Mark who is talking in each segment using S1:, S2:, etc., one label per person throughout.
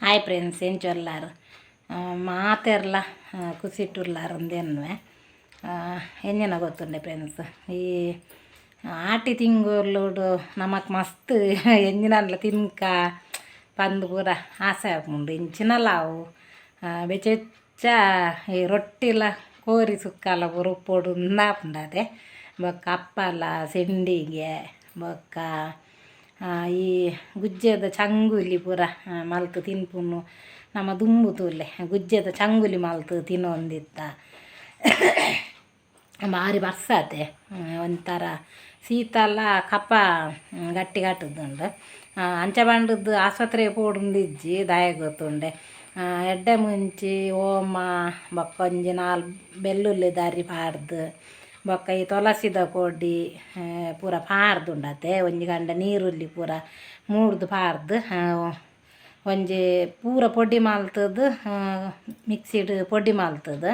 S1: Hi friends, ಎಂಚೊಲ್ಲಾರು ಮಾತೆರ್ಲ ಕುಸಿಟುಲ್ಲಾರ್ ಅಂದೆನ್ನುವೆ. ಎಂಜಿನ ಗೊತ್ತುಂಡೆ friends, ಈ ಆಟಿ ತಿಂಗೊಲುಡು ನಮಕ್ ಮಸ್ತ್ ಎಂಜಿನನ್ಲ ತಿನ್ಕ ಪಂದ್ ಪೂರ ಆಸೆ ಆಪುಂಡು. ಇಂಚಿನಲ ಅವು ಬೆಚ್ಚ ಈ ರೊಟ್ಟಿಲ ಕೋರಿ ಸುಕ್ಕಲ ಪೂರ ಉಪ್ಪೊಡು ಉಂದಾಪುಂಡು ಅದೇ. ಬೊಕ್ಕ ಅಪ್ಪಲ ಸೆಂಡಿಗೆ ಬೊಕ್ಕ ಈ ಗುಜ್ಜೆದ ಚಂಗುಲಿ ಪೂರ ಮಲ್ತ್ ತಿನ್ಪುನು. ನಮ ದುಂಬು ತೂಲೆ, ಗುಜ್ಜೆದ ಚಂಗುಲಿ ಮಲ್ತ್ ತಿನ್ನೊಂದಿತ್ತ. ಭಾರಿ ಬರ್ಸಾತೆ, ಒಂಥರ ಶೀತಲ ಕಫ ಗಟ್ಟಿ ಕಟ್ಟುದುಂಡು. ಅಂಚ ಪಂಡದ್ದು ಆಸ್ಪತ್ರೆಗೆ ಪೋಡುಂದಿಜ್ಜಿ, ದಾಯೆ ಗೊತ್ತುಂಡೆ? ಎಡ್ಡೆ ಮುಂಚಿ, ಓಮ ಬೊಕ್ಕ ಒಂಜಿ ನಾಲ್ ಬೆಳ್ಳುಳ್ಳಿ ದಾರಿ ಪಾಡ್ದು, ಬೊಕ್ಕ ಈ ತುಳಸಿದ ಕೊಡಿ ಪೂರ ಪಾಡ್ದುಂಡತೆ. ಒಂಜಿ ಗಂಡ ನೀರುಳ್ಳಿ ಪೂರ ಮೂರ್ದು ಪಾಡ್ದು, ಒಂಜಿ ಪೂರ ಪೊಡಿ ಮಲ್ತದು, ಮಿಕ್ಸಿಡ್ ಪೊಡಿ ಮಲ್ತದು,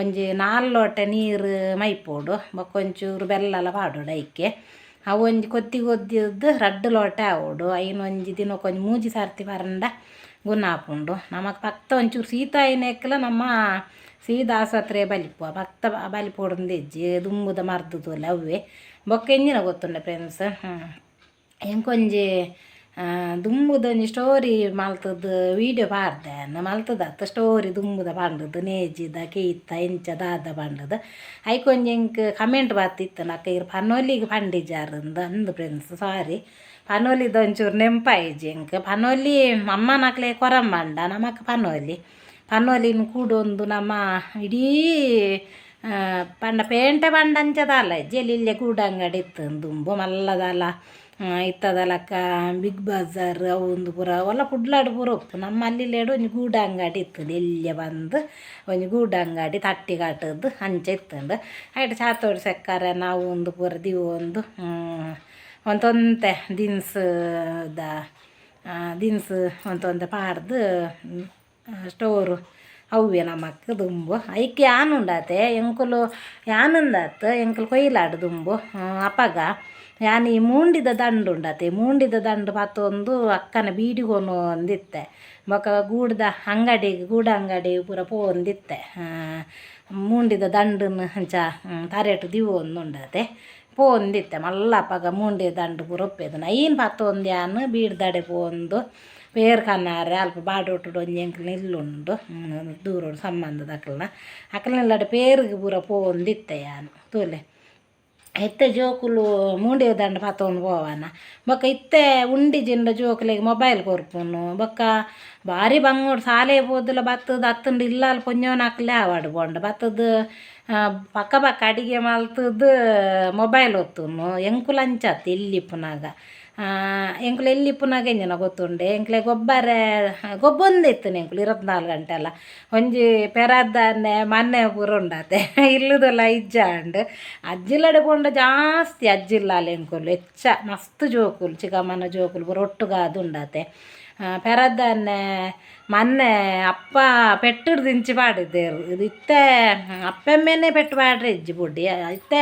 S1: ಒಂಜಿ ನಾಲ್ ಲೋಟೆ ನೀರು ಮೈಪೊಡು. ಬೊಕ್ಕ ಒಂಚೂರು ಬೆಲ್ಲಲ ಪಾಡೊಡು ಐಕೆ. ಅವು ಒಂಜಿ ಕೊದ್ದಿ ಕೊದ್ದಿದ್ದು ರಡ್ಡ್ ಲೋಟೆ ಆವೊಡು. ಐನ್ ಒಂಜಿ ದಿನಕ್ಕೆ ಒಂಜಿ ಮೂಜಿ ಸರ್ತಿ ಪರಂಡ ಗುಣ ಆಪುಂಡು. ನಮಕ್ ಪಕ್ತ ಒಂಚೂರು ಶೀತ ಆಯಿನೆಕ್ಲ ನಮ್ಮ ಸೀದಾ ಆಸ್ಪತ್ರೆ ಬಲಿಪುವ, ಪಕ್ತ ಬಲಿಪೊಡುಂದಿಜ್ಜಿ. ದುಂಬುದ ಮರ್ದು ತೂಲೆ ಅವ್ವೆ. ಬೊಕ್ಕ ಎಂಜಿನ ಗೊತ್ತುಂಡೆ ಫ್ರೆಂಡ್ಸ್, ಎಂಕೊಂಜಿ ದುಂಬುದೊಂಜಿ ಸ್ಟೋರಿ ಮಲ್ತದ್ದು ವೀಡಿಯೋ ಪಾಡ್ದೆ. ಮಲ್ತದತ್ತ ಸ್ಟೋರಿ ದುಂಬುದ ಪಂಡದು, ನೇಜಿದ ಕೆಯ್ತ ಎಂಚ ದಾದ ಪಂಡದು. ಐಕೊಂಜಿ ಎಂಕ್ ಕಮೆಂಟ್ ಬತ್ತಿತ್ತು, ಅಕ್ಕ ಇರ್ ಪನೊಲಿಗೆ ಪಂಡಿಜಾರಂದು ಅಂದು. ಫ್ರೆಂಡ್ಸ್, ಸಾರಿ, ಪನೊಲಿದ ಒಂಚೂರು ನೆಂಪಾಯಿಜಿ ಎಂಕ್. ಪನೊಲಿ ಅಮ್ಮನಕ್ಲೆ ಕೊರಂಬಂಡ ನಮಕ್ ಪನೊಲಿ ಪನೊಲಿನ್ ಕೂಡೊಂದು ನಮ್ಮ ಇಡೀ ಪಂಡ ಪೇಂಟೆ ಪಂಡ ಅಂಚದಾಲ ಇಜ್ಜಿ. ಗೂಡಂಗಡಿ ಇತ್ತು ದುಂಬು ಮಲ್ಲದಲ್ಲ ಇತ್ತದಲಕ್ಕ ಬಿಗ್ ಬಜಾರ್ ಅವು ಒಂದು ಪೂರ ಒಲ್ಲ ಕುಡ್ಲಾಡ್ ಪೂರ ಉಪ್ಪು. ನಮ್ಮ ಅಲ್ಲಿಲ್ಲೇಡು ಒಂಜಿ ಗೂಡ ಅಂಗಡಿ ಇತ್ತು, ಎಲ್ಯ ಬಂದು ಒಂಜಿ ಗೂಡ ಅಂಗಡಿ ತಟ್ಟಿ ಕಟ್ಟದ್ದು ಅಂಚ ಇತ್ತುಂಡು. ಐಟ್ ಚಾತೋಡಿ ಸಕ್ಕರೆ ನಾವು ಒಂದು ಪೂರ ದಿವೊಂದು ಒಂತೊಂತೆ ದಿನ್ಸ್ the ದಿನ್ಸ್ ಒಂತೊಂತೆ ಪಾಡ್ದು ಸ್ಟೋರು ಅವ್ವೆ ನಮಕ್ ದುಂಬು. ಐಕ್ ಯಾನ್ ಉಂಡಾತೆ, ಎಂಕುಲು ಯಾನುಂದಾತ್ ಎಂಕುಲು ಕೊಯ್ಲಾಡ್ ದುಂಬು. ಅಪಗ ಯಾನ್ ಈ ಮೂಂಡಿದ ದಂಡು ಉಂಡತೆ, ಮೂಂಡಿದ ದಂಡು ಪತ್ತೊಂದು ಅಕ್ಕನ ಬೀಡಿಗೊನು ಒಂದಿತ್ತೆ. ಬೊಕ ಗೂಡ್ದ ಅಂಗಡಿಗೆ, ಗೂಡ ಅಂಗಡಿ ಪೂರ ಪೋವೊಂದಿತ್ತೆ. ಮೂಂಡಿದ ದಂಡನ್ ಅಂಚ ತರೆಟ್ ದಿವೊಂದುಂಡತೆ ಪೋವೊಂದಿತ್ತೆ ಮಲ್ಲ. ಅಪಗ ಮೂಂಡಿ ದಂಡು ಪೂರ ಒಪ್ಪೆದನ ಐನ್ ಪತ್ತೊಂದು ಯಾನ್ ಬೀಡ್ದಡೆ ಪೋವೊಂದು ಪೇರ್ ಕನಾರೆ. ಅಲ್ಪ ಬಾಡೋಟುಡು ಒಂಜಿ ಎಂಕ್ಲ್ನ ಇಲ್ಲುಂಡು, ದೂರೊಡು ಸಂಬಂಧದಕ್ಲ್ನ. ಅಕ್ಲ್ನೆಲ್ಲಡೆ ಪೇರಿಗೆ ಪೂರ ಪೋವೊಂದಿತ್ತೆ ಯಾನ್. ತೂಲೆ, ಇತ್ತೆ ಜೋಕುಲು ಮೂಂಡಿ ದಂಡ ಪತ್ತೊಂದು ಪೋವನ. ಬೊಕ್ಕ ಇತ್ತೆ ಉಂಡಿಜಿಂಡ ಜೋಕುಲೆಗ್ ಮೊಬೈಲ್ ಕೊರ್ಪುನು. ಬೊಕ್ಕ ಬಾರಿ ಬಂಗೋಡು ಸಾಲೆ ಪೋದುಲ ಬತ್ತದ ಅತ್ತಂಡ ಇಲ್ಲಾಲ್ ಪೊಂಜೋನಕ್ಲೆ ಆವಡ್ ಪೋಂಡ ಬತ್ತದ ಪಕ್ಕ ಪಕ್ಕ ಅಡಿಗೆ ಮಲ್ತದ್ದು ಮೊಬೈಲ್ ಒತ್ತುನು. ಎಂಕುಲು ಅಂಚತ್ ಎಲ್ಲಿಪ್ಪುನಾಗ, ಎಂಕುಲು ಎಲ್ಲಿಪ್ಪುನಾಗ ಎಂಜಿನ ಗೊತ್ತುಂಡೆ, ಎಂಕ್ಲೆ ಗೊಬ್ಬರ ಗೊಬ್ಬೊಂದಿತ್ತು ಎಂಕುಲು 24 ಗಂಟೆ ಅಲ್ಲ. ಒಂಜಿ ಪೆರದ್ದಾನೆ ಮನ್ನೆ ಪೂರ ಉಂಡಾತೆ, ಇಲ್ಲದೆಲ್ಲ ಇಜ್ಜಾಂಡ್. ಅಜ್ಜಿಲ್ಲಡೆ ಪೋಂಡ ಜಾಸ್ತಿ ಅಜ್ಜಿಲ್ಲಾಲ್ ಎಂಕುಲು ಹೆಚ್ಚ ಮಸ್ತ್ ಜೋಕುಲು, ಚಿಕ್ಕಮ್ಮನ ಜೋಕುಲು ಪೂರ ಒಟ್ಟುಗಾದ್ ಉಂಡಾತೆ. ಪೆರದ್ದಾನೆ ಮೊನ್ನೆ ಅಪ್ಪ ಪೆಟ್ಟುಡ್ದಿಂಚಿ ಪಾಡಿದ್ದೇರು. ಇದು ಇತ್ತೆ ಅಪ್ಪೆಮ್ಮೆನೆ ಪೆಟ್ಟು ಪಾಡ್ರೆ ಇಜ್ಜಿ ಬುಡ್ಡಿ. ಇತ್ತೆ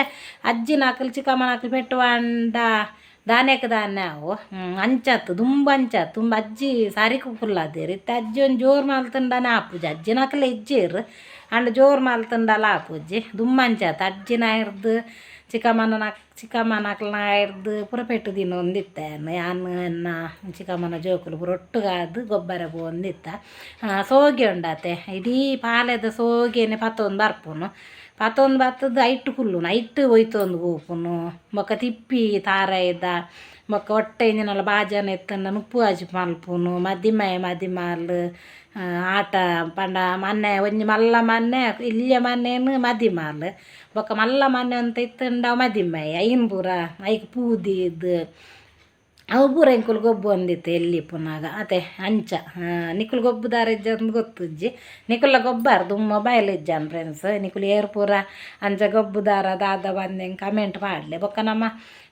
S1: ಅಜ್ಜಿನಕುಲು ಚಿಕ್ಕಮ್ಮನಕುಲು ಪೆಟ್ಟು ಪಂಡ ದಾನೆಕ್ ದಾನೆ ಅವು ಅಂಚತ್ತು ದುಂಬು ಅಂಚತ್ತು. ದುಂಬು ಅಜ್ಜಿ ಸರಿಕು ಕುಲ್ಲಾದೇರು. ಇತ್ತೆ ಅಜ್ಜಿ ಒಂಜಿ ಜೋರು ಮಲ್ತುಂಡನೆ ಆಪುಜಿ. ಅಜ್ಜಿನಕುಲು ಇಜ್ಜೆರ್, ಆಂಡ ಜೋರು ಮಲ್ತುಂಡಲ ಆಪುಜಿ. ದುಂಬು ಅಂಚತ್ತು, ಅಜ್ಜಿನ ಇರ್ದು ಚಿಕ್ಕಮ್ಮನ ಚಿಕ್ಕಮ್ಮನಕ್ಲ್ನ ಇರ್ದು ಪೂರ ಪೆಟ್ಟು ತಿನ್ನೊಂದಿತ್ತೆ. ಯಾನ್ ಎನ್ನ ಚಿಕ್ಕಮ್ಮನ ಜೋಕುಲು ಪೂರ ಒಟ್ಟುಗಾದ್ ಗೊಬ್ಬರ ಪೋವೊಂದಿತ್ತ. ಸೋಗೆ ಉಂಡಾತೆ, ಇಡೀ ಪಾಲೆದ ಸೋಗೆನೆ ಪತ್ತೊಂದು ಬರ್ಪುನು. ಪತ್ತೊಂದು ಬತ್ತದು ಐಟ್ ಕುಲ್ಲುನು, ಐಟ್ ಒಯ್ತೊಂದು ಪೋಪುನು. ಬೊಕ್ಕ ತಿಪ್ಪಿ ತಾರಾಯ್ದ ಬೊಕ್ಕ ಒಟ್ಟೆ ಇಂಜಿನಲ ಬಾಜನ ಇತ್ತಂಡ ನುಪ್ಪು ಆಜಿ ಮಲ್ಪುನು. ಮದಿಮೆ ಮದಿಮಾಲ್ ಆಟ ಪಂಡ ಮನ್ನೆ ಒಂಜಿ ಮಲ್ಲ ಮನ್ನೆ ಇಲ್ಯ ಮನ್ನೆನ್ ಮದಿಮಾಲ್, ಬೊಕ್ಕ ಮಲ್ಲ ಮನ್ನೆ ಅಂತ ಇತ್ತಂಡ ಮದಿಮೆ. ಐನ್ ಪೂರ ಐಕ್ ಪೂ ದೀದ್ ಅವು ಪೂರ ಎಂಕುಲು ಗೊಬ್ಬೊಂದಿತ್ತು ಎಲ್ಲಿಪ್ಪುನಾಗ ಅತೆ ಅಂಚ. ನಿಕುಲು ಗೊಬ್ಬುದಾರ ಇಜ್ಜಂದ್ ಗೊತ್ತುಜ್ಜಿ. ನಿಕುಲ್ಲ ಗೊಬ್ಬಾರ್ದು ಮೊಬೈಲ್ ಇಜ್ಜಾನ್ ಫ್ರೆಂಡ್ಸ್. ನಿಕುಲು ಏರ್ ಪೂರ ಅಂಚ ಗೊಬ್ಬುದಾರ ದಾದ ಬಂದು ಕಮೆಂಟ್ ಪಾಡ್ಲೆ. ಬೊಕ್ಕ ನಮ್ಮ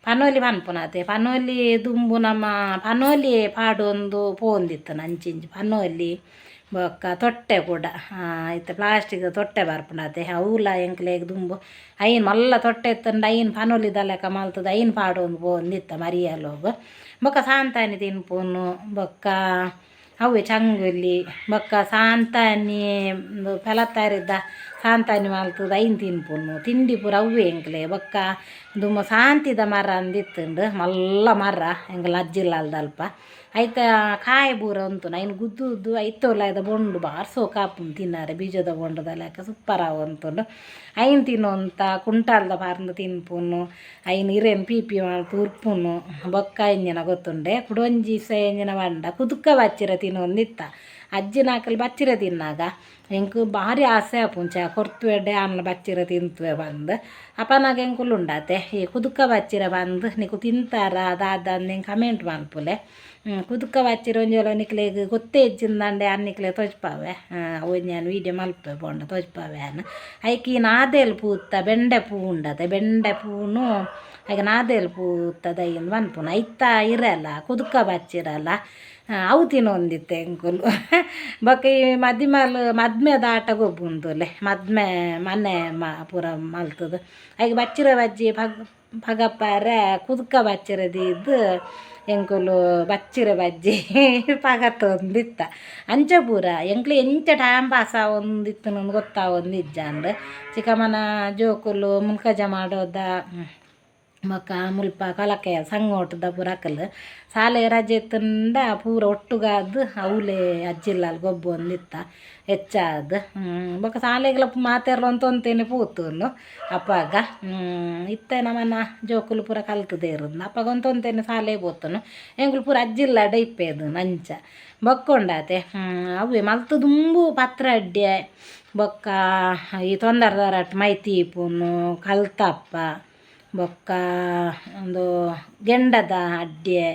S1: ಪನೊಲಿ ಪನ್ಪುನತೆ, ಪನೊಲಿ ದುಂಬು ನಮ್ಮ ಪನೊಲಿ ಪಾಡೊಂದು ಪೋವೊಂದಿತ್ತು ಅಂಚಿಂಚಿ. ಪನೊಲಿ ಬೊಕ್ಕ ತೊಟ್ಟೆ ಕೂಡ, ಇತ್ತೆ ಪ್ಲಾಸ್ಟಿಕ್ ತೊಟ್ಟೆ ಬರ್ಪುಂಡತೆ, ಅವುಲ ಎಂಕ್ಲೆಗ್ ದುಂಬು ಐನ್ ಮಲ್ಲ ತೊಟ್ಟೆ ಇತ್ತಂಡ ಐನ್ ಪನೊಲಿದ ಲೆಕ್ಕ ಮಲ್ತುದು ಐನ್ ಪಾಡೊಂದು ಪೋವೊಂದಿತ್ತ ಮರಿಯಲೊಗು. ಬೊಕ್ಕ ಸಾಂತಾನಿ ತಿನ್ಪುನು. ಬೊಕ್ಕ ಅವ್ವೆ ಚಂಗುಲಿ ಬೊಕ್ಕ ಸಾಂತಾನಿ ಉಂದು ಪೆಲತ್ತರಿದ ಸಾಂತಾನಿ ಮಲ್ತುದು ಐನ್ ತಿನ್ಪುನು ತಿಂಡಿ ಪೂರ ಅವ್ವೆ ಎಂಕ್ಲೆ. ಬೊಕ್ಕ ದುಂಬು ಸಾಂತಿದ ಮರ ಅಂದಿತ್ತುಂಡು ಮಲ್ಲ ಮರ ಎಂಕಲ್ನ ಅಜ್ಜಿಲ್ಲಾಲ್ದಲ್ಪ ಐತ ಕಾಯಿ ಪೂರ ಉಂತುನು ಐನ್ ಗುದ್ದುದು ಐತ ಉಲಾಯಿದ ಬೊಂಡು ಬಾರಿ ಸೋಕು ಆಪುಂಡು ತಿನ್ನರೆ ಬೀಜದ ಬೊಂಡುದ ಲೆಕ್ಕ ಸೂಪರ್ ಆವೊಂತುಂಡು. ಐನ್ ತಿನ್ನುವಂತ ಕುಂಟಾಲ್ದ ಪರ್ಂದ್ ತಿನ್ಪುನು ಐನ್ ಇರೆನ್ ಪೀಪಿ ಮಲ್ತ್ ಉರ್ಪುನು. ಬೊಕ್ಕ ಎಂಜಿನ ಗೊತ್ತುಂಡೆ ಕುಡೊಂಜಿ ಇಸಯ ಎಂಜಿನ ಪಂಡ ಕುದುಕ ಬಚ್ಚಿರೆ ತಿನ್ನೊಂದಿತ್ತ ಅಜ್ಜಿನಕುಲು ಬಚ್ಚಿರೆ ತಿನ್ನಾಗ ಎಂಕ್ ಬಾರಿ ಆಸೆ ಆಪುಂಡು ಚ ಕೊರ್ತುವೆಡೆ ಆನ್ಲ ಬಚ್ಚಿರೆ ತಿಂತುವೆ ಪಂದ್. ಅಪನಗ ಎಂಕುಲು ಉಂಡಾತೆ ಈ ಕುದುಕ ಬಚ್ಚಿರೆ ಪಂದ್ ನಿಕುಲು ತಿಂತಾರ ದಾದ ಅಂದ್ ಎಂಕ್ ಕಮೆಂಟ್ ಮಲ್ಪುಲೆ. ಕುದುಕ ಬಚ್ಚಿರೆ ಒಂಜಿ ವೇಳೆ ನಿಕ್ಲೆಗ್ ಗೊತ್ತೇ ಇಜ್ಜಿಂದಂಡೆ ಯಾನ್ ನಿಕ್ಲೆಗ್ ತೋಜ್ಪಾವೆ ಒಂಜಿ ಯಾನ್ ವೀಡಿಯೋ ಮಲ್ಪೆ ಪೋಂಡ ತೋಜ್ಪಾವೆ ಯಾನ್. ಐಕ್ ಈ ನಾದೆಲ್ ಪೂತ ಬೆಂಡೆ ಪೂ ಉಂಡತೆ ಬೆಂಡೆ ಪೂನು ಐಕ್ ನಾದೆಲ್ ಪೂತ ದೈ ಇಂದ್ ಪನ್ಪುನು ಐತ ಇರೆಲ ಕುದುಕ ಬಚ್ಚಿರಲ ಅವು ತಿನ್ನೊಂದಿತ್ತೆ ಎಂಕುಲು. ಬೊಕ್ಕ ಈ ಮದಿಮಾಲ್ ಮದ್ಮೆದ ಆಟ ಗೊಬ್ಬುಂದುಲ್ಲೆ ಮದ್ಮೆ ಮನೆ ಪೂರ ಮಲ್ತುದು ಐಕ್ ಬಚ್ಚಿರೆ ಬಜ್ಜಿ ಪಗಪಾರೆ ಕುದುಕ ಬಚ್ಚಿರೆ ದೀದ್ ಎಂಕುಲು ಬಚ್ಚಿರೆ ಬಜ್ಜಿ ಪಗತೊಂದಿತ್ತ. ಅಂಚ ಪೂರ ಎಂಕ್ಲೆ ಎಂಚ ಟೈಮ್ ಪಾಸ್ ಆವೊಂದಿತ್ತುಂದು ಗೊತ್ತಾವೊಂದಿಜ್ಜಾಂಡ್. ಚಿಕ್ಕಮ್ಮನ ಜೋಕುಲು ಮುಲ್ಕಜ ಮಾಡೋದ ಬೊಕ್ಕ ಮುಲ್ಪ ಕಲಕೆ ಸಂಗೋಟದ ಪೂರ ಅಕಲ್ ಸಾಲೆ ರಜೆ ಇತ್ತುಂಡ ಪೂರ ಒಟ್ಟುಗಾದ್ ಅವ್ಲೇ ಅಜ್ಜಿಲ್ಲಾಲ್ ಗೊಬ್ಬೊಂದಿತ್ತ ಹೆಚ್ಚಾದ್. ಬೊಕ್ಕ ಸಾಲೆಗ್ಲ ಮಾತೆರ್ಲ ಒಂತೊಂತೇನೆ ಪೋತುನು ಅಪಗ. ಇತ್ತೆ ನಮನ ಜೋಕುಲು ಪೂರ ಕಲ್ತುದೆರ್ ಅಪಗ ಒಂತೊಂತೇನೆ ಸಾಲೆ ಪೋತುನು ಎಂಕುಲು ಪೂರ ಅಜ್ಜಿಲ್ಲಾಡೆ ಇಪ್ಪೆದು ಅಂಚ. ಬೊಕ್ಕ ಉಂಡಾತೆ ಅವ್ವೆ ಮಲ್ತ್ ದುಂಬು ಪತ್ರ ಅಡ್ಡೆ ಬೊಕ್ಕ ಈ ತೊಂದರ್ದರಟ್ ಮೈ ತೀಪುನು ಕಲ್ತಪ್ಪ ಬೊಕ್ಕ ಉಂದು ಗೆಂಡದ ಅಡ್ಡೆ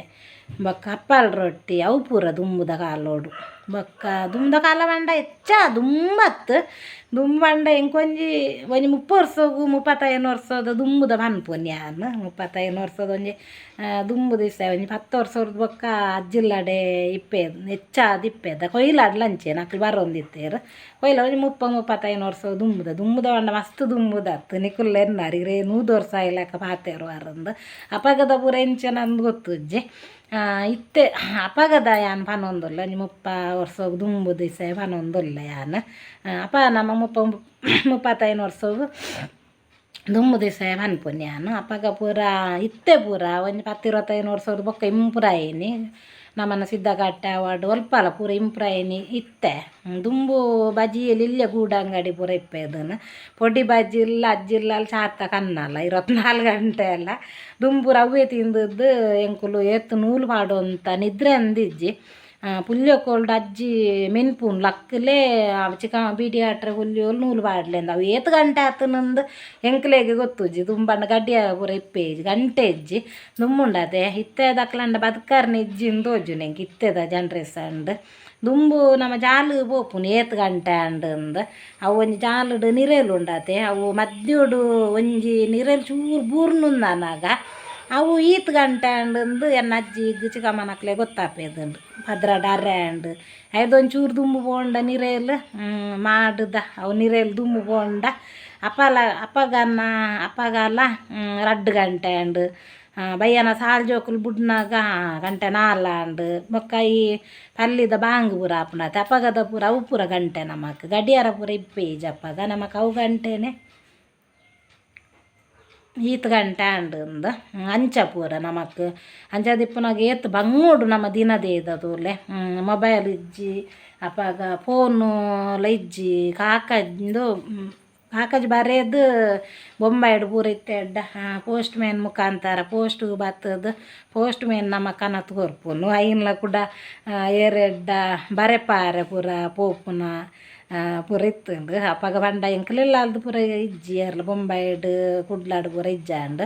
S1: ಬೊಕ್ಕ ಅಪ್ಪಲ್ ರೊಟ್ಟಿ ಅವು ಪೂರ ದುಂಬುದ ಕಾಲೋಡು. ಬೊಕ್ಕ ದುಂಬುದ ಕಾಲ ಪಂಡ ಹೆಚ್ಚ ದುಂಬತ್ತು ದುಂಬು ಪಂಡ ಎಂಕೊಂಜಿ ಒಂಜಿ 30 ವರ್ಷಗು 35 ವರ್ಷದ ದುಂಬುದ ಪನ್ಪುನಿ ಯಾನ್. 35 ವರ್ಷದ ಒಂಜಿ ದುಂಬು ದಿವಸ ಒಂಜಿ 10 ವರ್ಷದ ಬೊಕ್ಕ ಅಜ್ಜಿಲ್ಲಾಡೆ ಇಪ್ಪೆದ್ ಹೆಚ್ಚಾದ್ ಇಪ್ಪೆದ ಕೊಯ್ಲಾಡ್ಲ ಅಂಚೆನೆ ಅಕ್ಲು ಬರೊಂದಿತ್ತೆರ್ ಕೊಯ್ಲ ಒಂಜಿ 30 35 ವರ್ಷ ದುಂಬುದ ದುಂಬುದ ಪಂಡ ಮಸ್ತ್ ದುಂಬುದತ್ತು ನಿಕುಲು ಎನ್ನಾರ್ ಇರೆ 100 ವರ್ಷ ಆಯಿಲೆಕ್ಕ ಪಾತೆರುವಾರಂದು ಅಪಗದ ಪೂರ ಎಂಚನ ಅಂದ್ ಗೊತ್ತುಜ್ಜಿ. ಇತ್ತೆ ಅಪಗದ ಯಾನ್ ಪನೊಂದುಲ್ಲೆ ಒಂಜಿ 30 ವರ್ಷಗ್ ದುಂಬು ದಿವಸ ಪನೊಂದುಲ್ಲೆ ಯಾನ್. ಅಪ ನಮ್ಮ 30 35 ವರ್ಷಗು ದುಂಬು ದಿವಸ ಪನ್ಪುನಿ ಯಾನ್. ಅಪಗ ಪೂರ ಇತ್ತೆ ಪೂರ ಒಂಜಿ 10 25 ವರ್ಷದ ಬೊಕ್ಕ ಇಂಪ್ರೂವ್ ಆಯಿನಿ ನಮನ ಸಿದ್ದಕಟ್ಟೆ ಆವಡ್ ಒಲ್ಪಲ ಪೂರ ಇಂಪ್ರೂವ್ ಆಯಿನಿ ಇತ್ತೆ. ದುಂಬು ಬಜಿಯಲ್ಲಿ ಇಲ್ಲೇ ಗೂಡಂಗಡಿ ಪೂರ ಇಪ್ಪೆದನ್ ಪೊಡಿ ಬಜ್ಜಿ ಇಲ್ಲ ಅಜ್ಜಿಲ್ಲ ಚಾತ ಕನ್ನಲ್ಲ 24 ಗಂಟೆ ಎಲ್ಲ ದುಂಬು ರವ್ವೆ ತಿಂದದ್ದು ಎಂಕುಲು ಏತ್ ನೂಲು ಪಾಡುವಂತ ನಿದ್ರೆ ಅಂದಿಜ್ಜಿ. ಪುಲ್ಯಕೋಲ್ಡ್ ಅಜ್ಜಿ ಮೆನ್ಪುನು ಲಕ್ಕಲೇ ಚಿಕ್ಕ ಬೀಡಿ ಆಟ್ರೆ ಪುಲ್ಯೋಲು ನೂಲು ಪಾಡ್ಲೆಂದು ಅವು ಏತ್ ಗಂಟೆ ಆತನಂದು ಎಂಕ್ಲೆಗ್ ಗೊತ್ತುಜ್ಜಿ. ದುಂಬಂಡ ಗಡಿಯಾರ ಪೂರ ಇಪ್ಪೆಜಿ ಗಂಟೆ ಇಜ್ಜಿ ದುಂಬುಂಡತೆ ಇತ್ತೆ ದಕ್ಲಂಡ ಬದುಕರ್ನ ಇಜ್ಜಿ ತೋಜುನು ಎಂಕ್ ಇತ್ತೆದ ಜನ್ರೇಷನ್ಡ್. ದುಂಬು ನಮ್ಮ ಜಾಲು ಪೋಪುನು ಏತ್ ಗಂಟೆ ಆಂಡ್ ಅವು ಒಂಜಿ ಜಾಲುಡು ನಿರೆಲು ಉಂಡತೆ ಅವು ಮದ್ಯೊಡು ಒಂಜಿ ನಿರೆಲು ಚೂರು ಬೂರ್ನುಂದನಾಗ ಅವು ಈತ್ ಗಂಟೆ ಆಂಡ್ ಎನ್ನ ಅಜ್ಜಿಗ್ ಚಿಕ್ಕಮ್ಮನಕ್ಲೆ ಗೊತ್ತಾಪೇದುಂಡು 12 ಅರೆ ಆಂಡ್ ಐದೊಂಚೂರು ದುಂಬು ಪೋಂಡ ನಿರೆಲ್ ಮಾಡುದ ಅವು ನಿರೆಲ್ ದುಂಬು ಪೋಂಡ ಅಪಲ ಅಪಗನ ಅಪಗಲ 2 ಗಂಟೆ ಆಂಡ್. ಬಯ್ಯನ ಸಾಲ್ ಜೋಕುಲು ಬುಡ್ನಾಗ ಗಂಟೆ 4 ಆಂಡ್. ಬೊಕ್ಕ ಈ ಪಲ್ಲಿದ ಬಾಂಗ್ ಪೂರ ಆಪುಂಡತೆ ಅಪಗದ ಪೂರ ಅವು ಪೂರ ಗಂಟೆ ನಮಕ್ ಗಡಿಯಾರ ಪೂರ ಇಪ್ಪೇಜಿ ಅಪಗ ನಮಕ್ ಅವು ಗಂಟೆನೆ ಈತ್ ಗಂಟೆ ಆಂಡ್ ಅಂದ್ ಅಂಚ ಪೂರ ನಮಕ್ ಅಂಚಾದಿಪ್ಪುನಗ ಏತ್ ಬಂಗೋಡು ನಮ್ಮ ದಿನದೇದ ತೂಲೆ. ಮೊಬೈಲ್ ಇಜ್ಜಿ ಅಪಗ ಫೋನು ಲ ಇಜ್ಜಿ ಕಾಕಂದು ಕಾಕಜಿ ಬರೇದು ಬೊಂಬಾಯಿಡ್ ಪೂರ ಇತ್ತೆ ಎಡ್ಡ ಪೋಸ್ಟ್ ಮ್ಯಾನ್ ಮುಖಾಂತರ ಪೋಸ್ಟ್ ಬತ್ತದು ಪೋಸ್ಟ್ ಮ್ಯಾನ್ ನಮ್ಮ ಕನತ್ ಕೊರ್ಪುನು ಐನ್ಲ ಕೂಡ ಏರೆಡ್ಡ ಬರೆಪಾರೆ ಪೂರ ಪೋಪುನ ಪೂರ ಇತ್ತುಂಡು. ಅಪಗ ಪಂಡ ಎಂಕ್ಲೆಲ್ಲ ಅಲ್ದು ಪೂರ ಇಜ್ಜಿ ಏರ್ಲ ಬೊಂಬಾಯಿಡ್ ಕುಡ್ಲಾಡ್ ಪೂರ ಇಜ್ಜಾಂಡ್.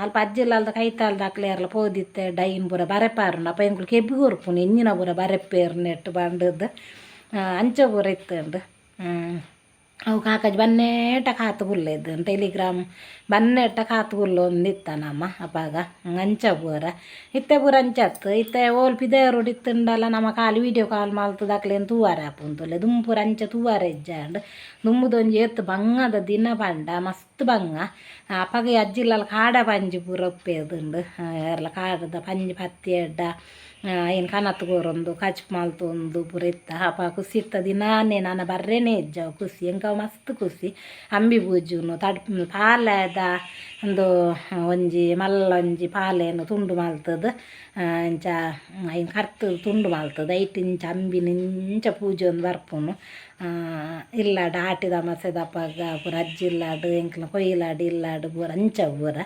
S1: ಅಲ್ಪ ಅಜ್ಜಿಲ್ಲಾಲ್ದ ಕೈತಾಲ್ದ ಅಕ್ಲು ಏರ್ಲ ಪೋದಿತ್ತೆ ಡೈನ್ ಪೂರ ಬರೆಪಾರುಂಡು ಅಪ ಎಂಕುಲು ಕೆಬಿ ಕೊರ್ಪುನು ಎಂಜಿನ ಪೂರ ಬರೆಪೇರು ನೆಟ್ ಬಂಡದ್ದು ಅಂಚ ಪೂರ ಇತ್ತುಂಡು. ಅವು ಕಾಕಜಿ ಬನ್ನೇಟ ಕಾತು ಕುಲ್ಲೆದ್ದು ಟೆಲಿಗ್ರಾಮ್ ಬನ್ನೇಟ ಕಾತು ಕುಲ್ಲೊಂದಿತ್ತ ನಮ್ಮ ಅಪಗ ಅಂಚ ಪೂರ. ಇತ್ತೆ ಪೂರ ಅಂಚತ್ತು ಇತ್ತೆ ಓಲ್ ಪಿದಯರೋಡು ಇತ್ತುಂಡಲ ನಮ್ಮ ಖಾಲಿ ವೀಡಿಯೋ ಕಾಲ್ ಮಲ್ತುದು ಅಕ್ಲೆನ್ ತೂವರೆ ಆಪುಂತುಲ್ಲೆ ದುಂಬು ಪೂರ ಅಂಚ ತೂವರೆ ಇಜ್ಜಾಂಡ್. ದುಂಬುದೊಂಜಿ ಏತ್ ಬಂಗದ ದಿನ ಪಂಡ ಮಸ್ತ್ ಮಸ್ತ್ ಬಂಗ. ಅಪಗ ಅಜ್ಜಿಲ್ಲಲ್ ಕಾಡ ಪಂಜಿ ಪೂರ ಉಪ್ಪೇದುಂಡು. ಏರ್ಲ ಕಾಡದ ಪಂಜಿ ಪತ್ತಿ ಎಡ್ಡ ಐನ್ ಕನತ್ ಕೊರೊಂದು ಕಚ್ಪ್ ಮಲ್ತೊಂದು ಪೂರ ಇತ್ತ. ಅಪ ಖುಷಿ ಇತ್ತ ದಿನಾನೇ ನನ ಬರ್ರೇನೆ ಇಜ್ಜ ಖುಷಿ ಎಂಕ ಮಸ್ತ್ ಖುಷಿ. ಅಂಬಿ ಪೂಜುನು ತಡ್ ಪಾಲೆದ ಉಂದು ಒಂಜಿ ಮಲ್ಲ ಒಂಜಿ ಪಾಲೆನ್ ತುಂಡು ಮಲ್ತದು ಇಂಚ ಐನ್ ಕರ್ತು ತುಂಡು ಮಲ್ತದು ಐಟ್ ಇಂಚ ಅಂಬಿನ್ ಇಂಚ ಪೂಜೊಂದು ಬರ್ಪುನು. ಇಲ್ಲಾಡ್ ಆಟಿದ ಅಮಾಸೆದ ಅಪಗ ಪೂರ ಅಜ್ಜಿ ಇಲ್ಲಾಡ್ ಎಂಕ್ಲ ಕೊಯ್ಲಾಡ್ ಇಲ್ಲಾಡ್ ಪೂರ ಅಂಚ ಪೂರ.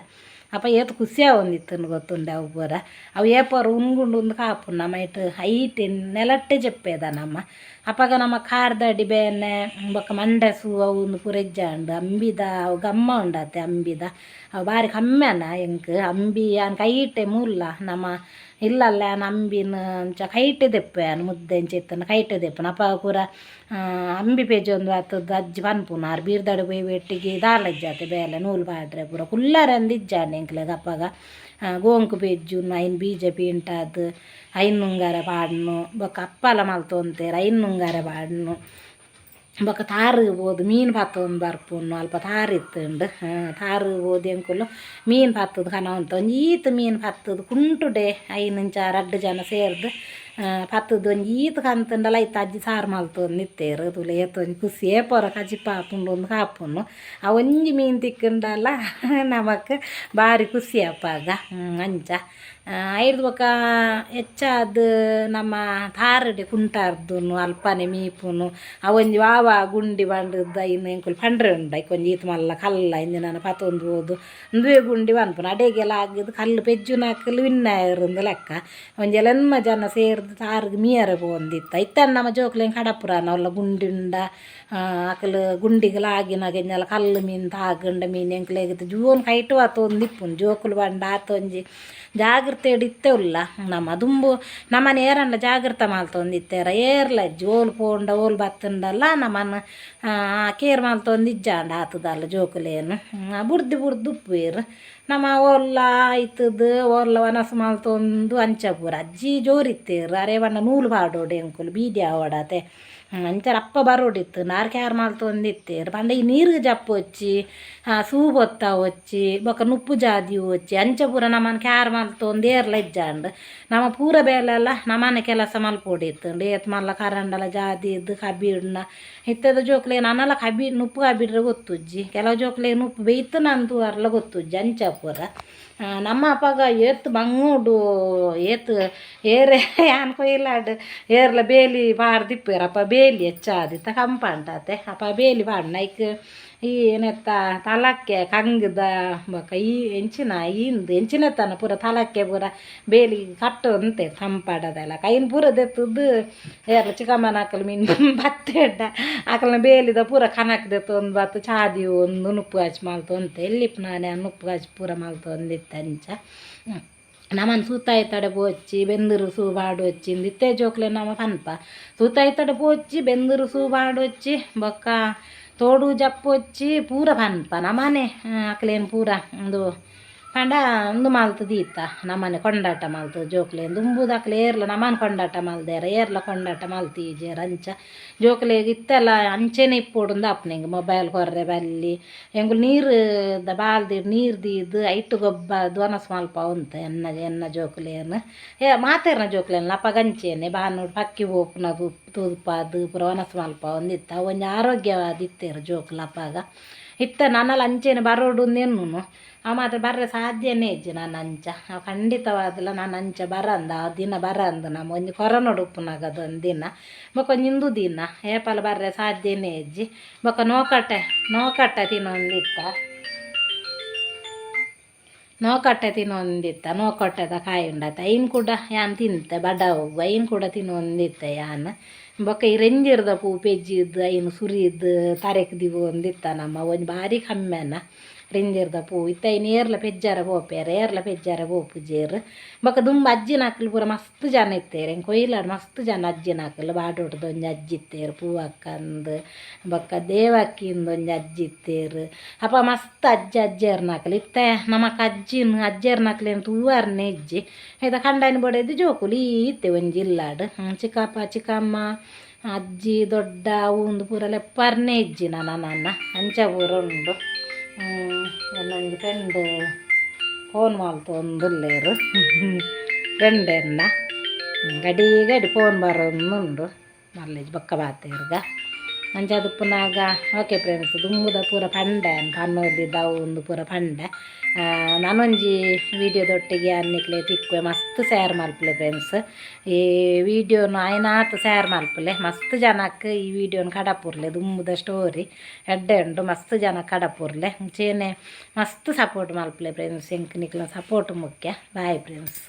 S1: ಅಪ ಏತ್ ಖುಷಿ ಆವೊಂದಿತ್ತುಂಡು ಗೊತ್ತುಂಡೆ ಅವು ಪೂರ. ಅವು ಏಪೊರ ಉಂಗುಂಡು ಉಂದು ಕಾಪುನು ನಮ್ಮ ಐಟ್ ಐಟ್ ನೆಲಟ್ಟೆ ಜೆಪ್ಪೇದ ನಮ್ಮ. ಅಪಗ ನಮ್ಮ ಕಾರ್ದಡಿ ಬೇನೆ ಬೊಕ್ಕ ಮಂಡೆ ಸೂ ಅವು ಉಂದು ಪೂರ ಇಜ್ಜಾಂಡ್. ಅಂಬಿದ ಅವು ಗಮ್ಮ ಉಂಡತೆ ಅಂಬಿದ ಅವು ಬಾರಿ ಕಮ್ಮೆನ ಎಂಕ್ ಅಂಬಿ ಯಾನ್ ಕೈಟೆ ಮೂಲ್ಲ ನಮ್ಮ ಇಲ್ಲಲ್ಲ ಯಾನ್ ಅಂಬಿನ ಅಂಚ ಕೈಟೆ ದೆಪ್ಪೆ ಯಾನ್ ಮುದ್ದೆ ಇಂಚ ಇತ್ತುಂಡ ಕೈಟೆ ದೆಪ್ಪುನು. ಅಪಗ ಪೂರ ಅಂಬಿ ಪೇಜೊಂದು ಆತದ್ದು ಅಜ್ಜಿ ಪನ್ಪುನು ಆರ್ ಬೀರ್ದಡೆ ಪೋಯಿ ಒಟ್ಟಿಗೆ ದಾಲ ಇಜ್ಜಾತೆ ಬೇಲೆ ನೂಲು ಪಾಡ್ರೆ ಪೂರ ಕುಲ್ಲರಂದು ಇಜ್ಜಾಂಡ್ ಎಂಕ್ಲೆಗ್ ಅಪಗ. ಗೋಂಕು ಪೆಜ್ಜುನು ಐನ್ ಬೀಜ ಪೀಂಟಾದ್ ಐನ್ ನುಂಗಾರ ಪಾಡ್ನು ಬೊಕ್ಕ ಅಪ್ಪಲ ಮಲ್ತೊಂತೇರು ಐನ್ ನುಂಗಾರ ಪಾಡ್ನು. ಬೊಕ್ಕ ತಾರು ಪೋದು ಮೀನು ಪತ್ತೊಂದು ಬರ್ಪುನು ಅಲ್ಪ ತಾರು ಇತ್ತುಂಡು. ತಾರು ಪೋದು ಎಂಕುಲು ಮೀನು ಪತ್ತುದು ಕನವಂತ ಒಂಜಿ ಈತ್ ಮೀನು ಪತ್ತುದು ಕುಂಟುಡೆ ಐನ್ ಇಂಚ ರಡ್ಡ್ ಜನ ಸೇರ್ದು ಪತ್ತುದು ಒಂಜಿ ಈತ್ ಕಂತುಂಡಲ ಐತ ಅಜ್ಜಿ ಸಾರು ಮಲ್ತೊಂದು ಇತ್ತೇರು. ತೂಲೆ ಏತ್ ಒಂಜಿ ಖುಷಿ ಏಪೊರ ಕಜಿಪ್ ಆಪುಂಡು ಅಂದ್ ಕಾಪುನು. ಆ ಒಂಜಿ ಮೀನು ತಿಕ್ಕುಂಡಲ ನಮಕ್ ಬಾರಿ ಖುಷಿ ಅಪಗ. ಅಂಚ ಐರ್ದ್ ಬೊಕ್ಕ ಹೆಚ್ಚಾದ್ ನಮ್ಮ ತಾರಡೆ ಕುಂಟಾರ್ದುನು ಅಲ್ಪನೆ ಮೀಪುನು. ಆ ಒಂಜಿ ವಾವ ಗುಂಡಿ ಬಂಡದ ಐನ್ ಎಂಕುಲು ಪಂಡ್ರೆ ಉಂಡು ಐಕ್ ಒಂಜಿ ಈತ್ ಮಲ್ಲ ಕಲ್ಲ ಇಂಚಿನ ಪತ್ತೊಂದು ಪೋದು ಉಂದುವೇ ಗುಂಡಿ ಪನ್ಪುನು. ಅಡೆಗೆಲ ಆಗಿದ್ ಕಲ್ಲು ಪೆಜ್ಜುನಕುಲು ವಿನ್ನಾಯೆರ್ ಲೆಕ್ಕ. ಒಂಜಿ ಎಲ್ಮ ಜನ ಸೇರ್ದ್ ತಾರುಗು ಮೀಯರೆ ಪೋವೊಂದಿತ್ತ. ಇತ್ತೆ ನಮ್ಮ ಜೋಕ್ಲೆನ್ ಕಡಪುರಾನ ಅವ್ಲ ಗುಂಡಿ ಉಂಡ ಅಕುಲು ಗುಂಡಿಗ್ ಲಾಗಿನಗ ಎಂಜಲ ಕಲ್ಲು ಮೀನ್ ತಾಗುಂಡ ಮೀನ್ ಎಂಕ್ಲೆಗ್ ಜೂವನ್ ಕೈಟ್ ಪತ್ತೊಂದಿಪ್ಪುನು. ಜೋಕುಲು ಪಂಡ ಆತೊಂಜಿ ಜಾಗ್ರತೆಡ್ ಇತ್ತೆ ಉಲ್ಲ ನಮ್ಮ ದುಂಬು ನಮನ್ ಏರಂಡ ಜಾಗ್ರತೆ ಮಲ್ತೊಂದಿತ್ತೆರ ಏರ್ಲ ಇಜ್ಜಿ. ಓಲು ಪೋಂಡ ಓಲು ಬತ್ತುಂಡಲ ನಮನ್ ಕೇರ್ ಮಲ್ತೊಂದು ಇಜ್ಜಾಂಡ ಆತುದಲ್ಲ ಜೋಕುಲೇನು ಬುಡ್ದು ಬುಡ್ದು ಉಪ್ಪುವೆರ್. ನಮ ಓಲ್ಲ ಆಯ್ತದ ಓಲ್ಲ ವನಸ್ ಮಲ್ತೊಂದು ಅಂಚ ಪೂರ ಅಜ್ಜಿ ಜೋರಿತ್ತೆರ್ ಅರೆ ಪಂಡ ನೂಲು ಪಾಡೊಡು ಎಂಕುಲು ಬೀದಿ ಆವಡತೆ ಅಂಚ ಅಪ್ಪ ಬರೋಡಿತ್ತು ನಾರ್ ಕ್ಯಾರ್ ಮಲ್ತೊಂದಿತ್ತೆರ್. ಪಂಡ ಈ ನೀರು ಜಪ್ಪೊಚ್ಚಿ ಸೂ ಬೊತ್ತಾವೊಚ್ಚಿ ಬೊಕ್ಕ ನುಪ್ಪು ಜಾದಿ ಒಚ್ಚಿ ಅಂಚ ಪೂರ ನಮನ್ ಕ್ಯಾರ್ ಮಲ್ತೊಂದು ಏರ್ಲ ಇಜ್ಜಾಂಡ್. ನಮ ಪೂರ ಬೇಲೆಲ ನಮನೆ ಕೆಲಸ ಮಲ್ಪೊಡಿತ್ತುಂಡು. ಏತ್ ಮಲ್ಲ ಕರಂಡಲ ಜಾದಿದ್ ಕಬಿಡ್ನ ಇತ್ತೆದ ಜೋಕ್ಲೆಗ್ ನನಲ ಕಬಿ ನುಪ್ಪು ಕಬಿಡ್ರೆ ಗೊತ್ತುಜ್ಜಿ. ಕೆಲವು ಜೋಕ್ಲೆಗ್ ನುಪ್ಪು ಬೆಯ್ತುನಂದು ತೂವರ್ಲ ಗೊತ್ತುಜ್ಜಿ ಅಂಚ ಪೂರ. ನಮ್ಮ ಅಪಗ ಏತ್ ಬಂಗುಡು ಏತ್ ಏರೆ ಯಾನ್ ಕೊಯ್ಲಾಡ್ ಏರ್ಲ ಬೇಲಿ ಪಾಡ್ದಿಪ್ಪೆರ್. ಅಪ ಬೇಲಿ ಹೆಚ್ಚಾದಿತ್ತ ಕಂಪಾಂಡತೆ ಅಪ ಬೇಲಿ ಪಾಡ್ನ ಐಕ್ ಈ ನೆತ್ತ ತಲಕ್ಕೆ ಕಂಗ್ದ ಬೊಕ್ಕ ಈ ಎಂಚಿನ ಇಂದ್ ಎಂಚಿನತನ ಪೂರ ತಲಕ್ಕೆ ಪೂರ ಬೇಲಿ ಕಟ್ಟೊಂತೆ ತಂಪಾಡದೆಲ್ಲ ಕೈನ್ ಪೂರ ದೆತ್ತುದು ಏರ್ಲ ಚಿಕ್ಕಮ್ಮನಕುಲು ಮೀನ್ ಬತ್ತೆಡ್ಡ ಅಕಲ್ನ ಬೇಲಿದ ಪೂರ ಕನಕ್ ದೆತ್ತೊಂದು ಬತ್ತು ಚಾದಿ ಒಂದು ನುಪ್ಪು ಕಾಚಿ ಮಲ್ತೊಂತೆ ಎಲ್ಲಿಪ್ಪುನಾನೆ ನುಪ್ಪು ಕಾಚಿ ಪೂರ ಮಲ್ತೊಂದಿತ್ತೆ ಅಂಚ. ನಮನ್ ಸೂತಾಯಿ ತಡೆ ಪೋಚಿ ಬೆಂದುರು ಸೂ ಪಾಡೊಚ್ಚಿ ಇತ್ತೆ ಜೋಕ್ಲೆ ನಮ ಪನ್ಪ ಸೂತಾಯಿ ತಡೆ ಪೋಚಿ ಬೆಂದುರು ಸೂ ಪಾಡೊಚ್ಚಿ ಬೊಕ್ಕ ತೋಡು ಜಪ್ಪೊಚ್ಚಿ ಪೂರ ಪನ್ಪ ನಮನೆ ಅಕ್ಲೇನ್ ಪೂರ ಉಂದು ಪಂಡ ಉಂದು ಮಲ್ತ್ ದೀತ ನಮನೆ ಕೊಂಡಾಟ ಮಲ್ತ್ ಜೋಕ್ಲೆನ್ ದುಂಬುದ ಅಕ್ಲು ಏರ್ಲ ನಮನ್ ಕೊಂಡಾಟ ಮಲ್ದೆರ್ ಏರ್ಲ ಕೊಂಡಾಟ ಮಲ್ತೀಜೆರ್ ಅಂಚ ಜೋಕ್ಲೆಗ್ ಇತ್ತೆಲ ಅಂಚೆನೆ ಇಪ್ಪೊಡುಂದು ಆಪುನ ಮೊಬೈಲ್ ಕೊರ್ರೆ ಬಲ್ಲಿ ಎಂಕುಲು ನೀರು ದ ಬಾಲ್ದಿಡ್ ನೀರು ದೀದ್ ಐಟ್ ಗೊಬ್ಬಾದ್ ವನಸ್ ಮಲ್ಪವುಂತೆ ಎನ್ನ ಎನ್ನ ಜೋಕುಲೇನ್ ಮಾತೆರ್ನ ಜೋಕುಲೇನ್ಲ ಅಪಗ ಅಂಚೆನೆ ಬಾನುಡು ಪಕ್ಕಿ ಪೋಪುನ ತೂಪಾದ್ ಪೂರ ವನಸ್ ಮಲ್ಪವೊಂದಿತ್ತ ಅವು ಒಂಜಿ ಆರೋಗ್ಯವಾದ್ ಇತ್ತೆರ್ ಜೋಕುಲು ಅಪಗ. ಇತ್ತೆ ನನಲ ಅಂಚೆನೆ ಬರೋಡು ಎನ್ನುನು ಅವು ಮಾತ್ರ ಬರ್ರೆ ಸಾಧ್ಯನೇ ಇಜ್ಜಿ ನನ ಅಂಚ. ಅವು ಖಂಡಿತವಾದ್ಲ ನನ ಅಂಚ ಬರಂದ ಆ ದಿನ ಬರಂದ್ ನಮ ಒಂಜಿ ಕೊರೋನಡ್ ಉಪ್ಪುನಗ ಅದೊಂದು ದಿನ ಬೊಕ ಒಂಜಿ ಇಂದು ದಿನ ಏಪಲ ಬರ್ರೆ ಸಾಧ್ಯನೇ ಇಜ್ಜಿ. ಬೊಕ ನೋಕಟ್ಟೆ ನೋಕಟ್ಟೆ ತಿನ್ನೊಂದಿತ್ತ ನೋಕಟ್ಟೆ ತಿನ್ನೊಂದಿತ್ತ ನೋಕಟ್ಟೆದ ಕಾಯಿ ಉಂಡತೆ ಐನ್ ಕೂಡ ಯಾನ್ ತಿಂತೆ ಬಡವುಗು ಐನ್ ಕೂಡ ತಿನ್ನೊಂದಿತ್ತೆ ಯಾನ್. ಬೊಕ ಈ ರೆಂಜಿರ್ದ ಪೂ ಪೆಜ್ಜಿದ್ ಐನ್ ಸುರಿದ್ ತರೆಕ್ ದೀವೊಂದಿತ್ತ ನಮ್ಮ ಒಂಜಿ ಬಾರಿ ಕಮ್ಮೆನ ರೆಂಜಿರ್ದ ಪೂ ಇತ್ತೆ ಐನ್ ಏರ್ಲ ಪೆಜ್ಜಾರ ಪೋಪೆರ್ ಏರ್ಲ ಪೆಜ್ಜಾರ ಪೋಪುಜೆರ್. ಬೊಕ ದುಂಬು ಅಜ್ಜಿನಕುಲು ಪೂರ ಮಸ್ತ್ ಜನ ಇತ್ತೆರ್ ಎಂಕ್ ಕೊಯ್ಲಾಡ್ ಮಸ್ತ್ ಜನ ಅಜ್ಜಿನಕುಲು ಬಾಡೋಟದ ಒಂಜಿ ಅಜ್ಜಿ ಇತ್ತೆರ್ ಪೂವಕ್ಕಂದ್ ಬೊಕ್ಕ ದೇವಕ್ಕಿಂದ್ ಒಂಜಿ ಅಜ್ಜಿ ಇತ್ತೆರ್ ಅಪ ಮಸ್ತ್ ಅಜ್ಜಿ ಅಜ್ಜೆರ್ನಕುಲು ಇತ್ತೆ ನಮಕ್ ಅಜ್ಜಿನ್ ಅಜ್ಜೆರ್ನಕ್ಲೆನ್ ತೂವರ್ನೆ ಇಜ್ಜಿ. ಇತ್ತೆ ಕಂಡನಿ ಬೊಡೆದಿ ಜೋಕುಲು ಈತೆ ಒಂಜಿ ಇಲ್ಲಾಡ್ ಚಿಕ್ಕಪ್ಪ ಚಿಕ್ಕಮ್ಮ ಅಜ್ಜಿ ದೊಡ್ಡ ಉಂದು ಪೂರ ಲೆಪ್ಪರ್ನೆ ಇಜ್ಜಿ ನನ ನನ ಅಂಚ ಪೂರ ಉಂಡು. ಎನ್ನೊಂಜಿ ಫ್ರೆಂಡ್ ಫೋನ್ ಮಲ್ತೊಂದುಲ್ಲೆರ್. ಫ್ರೆಂಡ್ ಎನ್ನ ಗಡಿ ಗಡಿ ಫೋನ್ ಬರೊಂದುಂಡು. ಮಲ್ಲೆಜ್ ಬೊಕ್ಕ ಪಾತೆರ್ಗ. ಅಂಚಾದ್ ಉಪ್ಪುನಗ ಓಕೆ ಫ್ರೆಂಡ್ಸ್, ದುಂಬುದ ಪೂರ ಪಂಡೆ ಪನ್ನೊಲಿ ದವು ಉಂದು ಪೂರ ಪಂಡೆ. ನನೊಂಜಿ ವೀಡಿಯೋದೊಟ್ಟಿಗೆ ಅನ್ನಿಕ್ಲೆ ತಿಕ್ಕುವೆ. ಮಸ್ತ್ ಶೇರ್ ಮಲ್ಪುಲೆ ಫ್ರೆಂಡ್ಸ್. ಈ ವೀಡಿಯೋನು ಆಯ್ನಾತ್ ಶೇರ್ ಮಲ್ಪುಲೆ. ಮಸ್ತ್ ಜನಕ್ಕೆ ಈ ವೀಡಿಯೋನ ಕಡಪುರ್ಲೆ. ದುಂಬುದ ಸ್ಟೋರಿ ಎಡ್ಡೆ ಉಂಡು. ಮಸ್ತ್ ಜನ ಕಡಪುರ್ಲೆ. ಅಂಚೆನೆ ಮಸ್ತ್ ಸಪೋರ್ಟ್ ಮಲ್ಪುಲೆ ಫ್ರೆಂಡ್ಸ್. ಎಂಕ್ ನಿಕ್ಲೆನ ಸಪೋರ್ಟ್ ಮುಖ್ಯ. Bye friends.